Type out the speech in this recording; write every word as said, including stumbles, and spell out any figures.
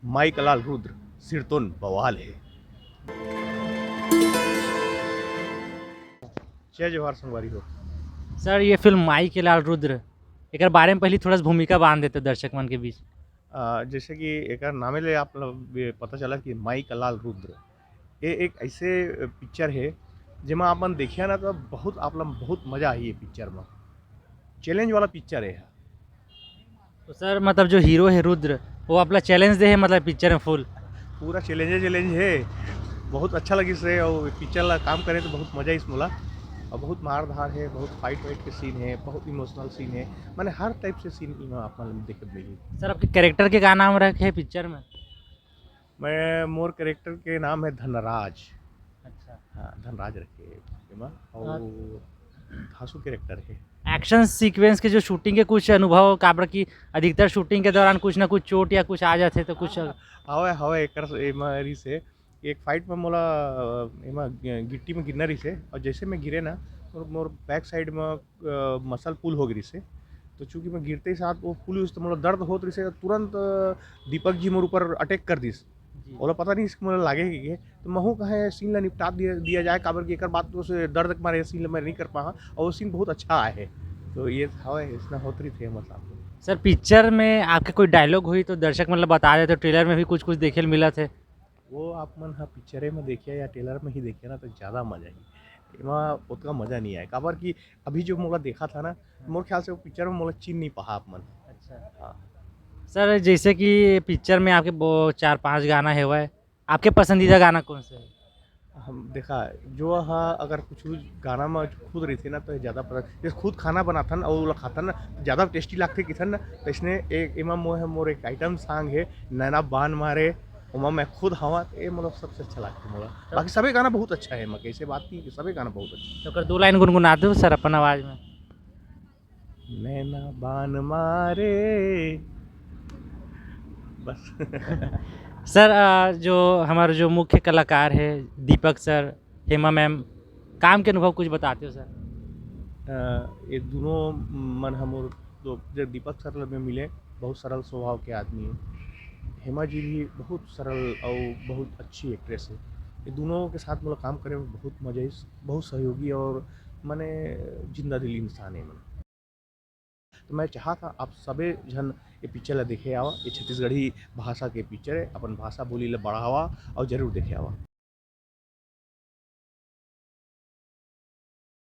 माई का लाल रुद्र सिरतोन बवाल है। जय जोहार संगवारी हो। सर, ये फिल्म माई के लाल रुद्र, एकर बारे में पहली थोड़ा सा भूमिका बांध देते दर्शक मन के बीच। आ, जैसे कि एकर नामे ले आप लोग ये पता चला कि माई का लाल रुद्र, ये एक ऐसे पिक्चर है जेमा अपन देखिया ना तो बहुत आप लोग बहुत मजा आई ये पिक्चर में। चैलेंज वाला पिक्चर है। तो सर, मतलब जो हीरो है रुद्र, वो अपना चैलेंज दे है मतलब पिक्चर में फुल। पूरा चैलेंजे चैलेंज है। बहुत अच्छा लगिस रे, और पिक्चर ला काम करे तो बहुत मजा इस मोला। और बहुत मार धार है, बहुत फाइट वाइट के सीन है, बहुत इमोशनल सीन है। माने हर टाइप से सीन इमा आप मन देखे मिली। सर, आपके कैरेक्टर के का नाम रखे है पिक्चर में? मैं मोर कैरेक्टर के नाम है धनराज। अच्छा। हाँ, धनराज रखे एमा। और धासु कैरेक्टर है। एक्शन सीक्वेंस के जो शूटिंग के कुछ अनुभव, काबर कि अधिकतर शूटिंग के दौरान कुछ ना कुछ चोट या कुछ आ जाते तो कुछ हवे हवे एकर एमा रिस है। एक फाइट में मोला अ, एमा ग- गिट्टी में गिरना रिस है, और जैसे मैं गिरे ना, मोर, मोर बैक साइड में मसल पुल हो गई रिस है। तो चूंकि मैं गिरते ही साथ वो पुल हुई, तो मोला दर्द होत रिस है, तुरंत अ, दीपक जी मोर ऊपर अटैक कर दिस। जी। ओला पता नहीं इसके मोला लागे कि के, तो महू कहे सीन ला निपटा दिया, दिया जाए, काबर कि एकर बाद तो उसे दर्द के मारे सीन ला मैं नहीं कर पाहा, और वो सीन बहुत अच्छा आए है। तो ये हवे इसना होत रही थे मतलब। सर, पिक्चर में आपके कोई डायलॉग हुई तो दर्शक मतलब बता देते, ट्रेलर में भी कुछ कुछ देखे मिला थे। वो आप मन हा पिक्चरे में देखिया या ट्रेलर में ही देखिया ना, तो ज़्यादा मजा आई। एमा उतना मजा नहीं आए, काबर कि अभी जो मोला देखा था ना, मोर ख्याल से वो पिक्चर में मोला चीन नहीं पहा आप मन। अच्छा। हाँ। सर, जैसे कि पिक्चर में आपके वो चार पांच गाना है, वह आपके पसंदीदा गाना कौन सा है? हम देखा, जो हा अगर कुछ गाना में खुद रही थे ना, तो ज़्यादा पसंद, जैसे खुद खाना बनाथन और ओला खाथन ना, ज़्यादा टेस्टी लागथे किथन ना। तो इसने एक एमा मोह मोर एक आइटम सॉन्ग है, नैना बान मारे, ओमा मैं खुद हवा, तो ये मतलब सबसे अच्छा लागथे मोला। बाकी सभी गाना बहुत अच्छा है, मैं कैसे बात नहीं कि सभी गाना बहुत अच्छा। तो कर दो लाइन गुनगुना दो सर अपन आवाज़ में। नैना बान मारे, बस। सर, आ, जो हमारा जो मुख्य कलाकार है दीपक सर, हेमा मैम, काम के अनुभव कुछ बताते हो सर? अ, ये दोनों मन हम और दो, जब दीपक सर में मिले, बहुत सरल स्वभाव के आदमी है। हेमा जी भी बहुत सरल और बहुत अच्छी एक्ट्रेस है। ये दोनों के साथ मतलब काम करे में बहुत मजा आई, बहुत सहयोगी और माने जिंदा दिल इंसान है मन। तो मैं चाहा था आप सबे झन ये पिक्चर ला देखे आवा। ये छत्तीसगढ़ी भाषा के पिक्चर है, अपन भाषा बोली ला बढ़ावा और जरूर देखे आवा।